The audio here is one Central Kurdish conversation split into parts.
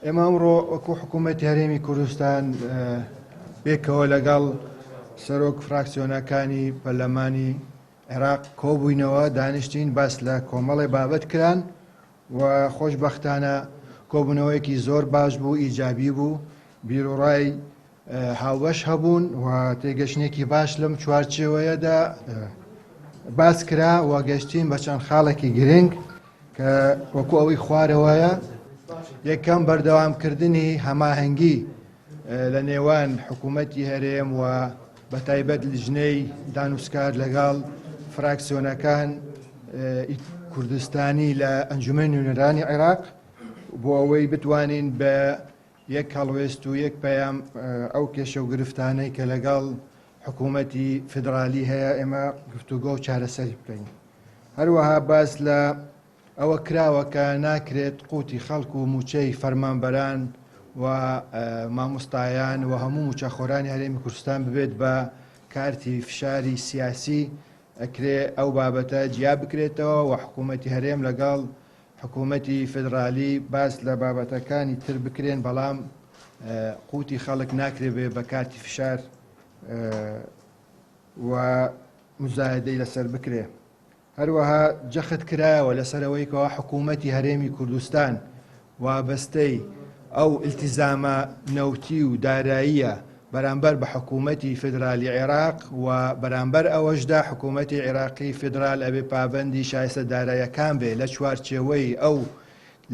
ئێمە ئەمڕۆ وەکو حکوومەتی هەرێمی کوردستان پێکەوە لەگەڵ سەرۆک فراکسیۆنەکانی پەرلەمانی عێراق کۆبووینەوە، دانیشتین، باس لە کۆمەڵێ بابەت کران و خۆشبەختانە کۆبوونەوەیەکی زۆر باش بوو، ئیجابی بوو، بیروڕای هاوبەش هەبوون و تێگەشتنێکی باش لەم چوارچێوەیەدا باس کرا و گەشتین بە چەند خاڵێکی گرنگ کە وەکو ئەوەی خوارەوەیە. یەکەم، بەردەوامکردنی هەماهەنگی لە نێوان حکوومەتی هەرێم و بەتایبەت لیژنەی دانوسکار لەگەڵ فراکسیۆنەکان کوردستانی لە ئەنجومەنی نوێنەرانی عێراق بۆ ئەوەی بتوانین بە یەک هەڵوێست و یەک پەیام ئەو کێشە و گرفتانەی کە لەگەڵ حکوومەتی فیدرالی هەیە ئێمە گفتوگۆ و چارەسەری بکەین. هەروەها باس لە ئەوە کراوە کە ناکرێت قوتی خەڵک و مووچەی فەرمانبەران و مامۆستایان و هەموو مووچەخۆرانی هەرێمی کوردستان ببێت بە کارتی فشاری سیاسی، ئەکرێ ئەو بابەتە جیا بکرێتەوە و حکوومەتی هەرێم لەگەڵ حکوومەتی فیدرالی باس لە بابەتەکانی تر بکرێن، بەڵام قوتی خەڵک ناکرێ بێ بە کارتی فشار و مزایدەی لەسەر بکرێ. هەروەها جەخت کرایەوە لەسەر ئەوەی کەوا حکوومەتی هەرێمی کوردستان وابەستەی ئەو ئیلتیزامە نەوتی و داراییە بەرامبەر بە حکوومەتی فیدرالی عێراق و بەرامبەر ئەوەشدا حکوومەتی عێراقی فیدرال ئەبێ پابەندی شایستە داراییەکان بێ لە چوارچێوەی ئەو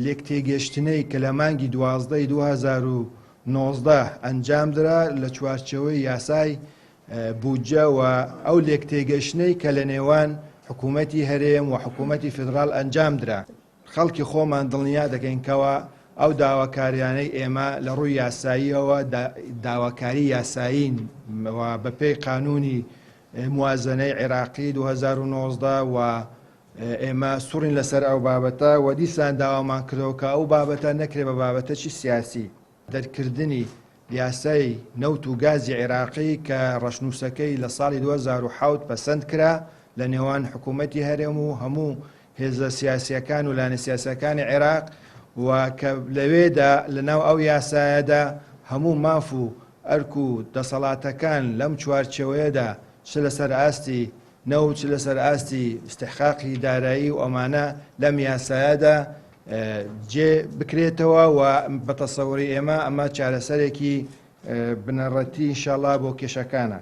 لێکتێگەشتنەی کە لە مانگی 12 ی 2019 ئەنجامدرا لە چوارچێوەی یاسای بودجە و ئەو لێکتێگەشتنەی کە لە نێوان حکوومەتی هەرێم و حکوومەتی فیدراڵ ئەنجام درا. خەڵکی خۆمان دڵنیا دەکەین کەوا ئەو داواکاریانەی ئێمە لە ڕووی یاساییەوە داواکاری یاسایین و بەپێی قانوونی موازەنەی عێراقی 2019 و ئێمە سوڕین لەسەر ئەو بابەتە و دیسان داوامان کردەوە کە ئەو بابەتە نەکرێ بە بابەتەکی سیاسی. دەرکردنی یاسای نەوت و گازی عێراقی کە ڕەشنووسەکەی لە ساڵی 2007 پەسەند کرا لە نێوان حکوومەتی هەرێم و هەموو هێزە سیاسییەکان و لایەنە سیاسییەکانی عێراق و کە لەوێدا لەناو ئەو یاسایەدا هەموو ماف و ئەرک و دەسەڵاتەکان لەم چوارچێوەیەدا چ لەسەر ئاستی نەوت چ لەسەر ئاستی ئیستحقاقی دارایی و ئەمانە لەم یاسایەدا جێ بکرێتەوە و بە تەسەوری ئێمە ئەمە چارەسەرێکی بنەڕەتی ئینشاڵا بۆ کێشەکانە.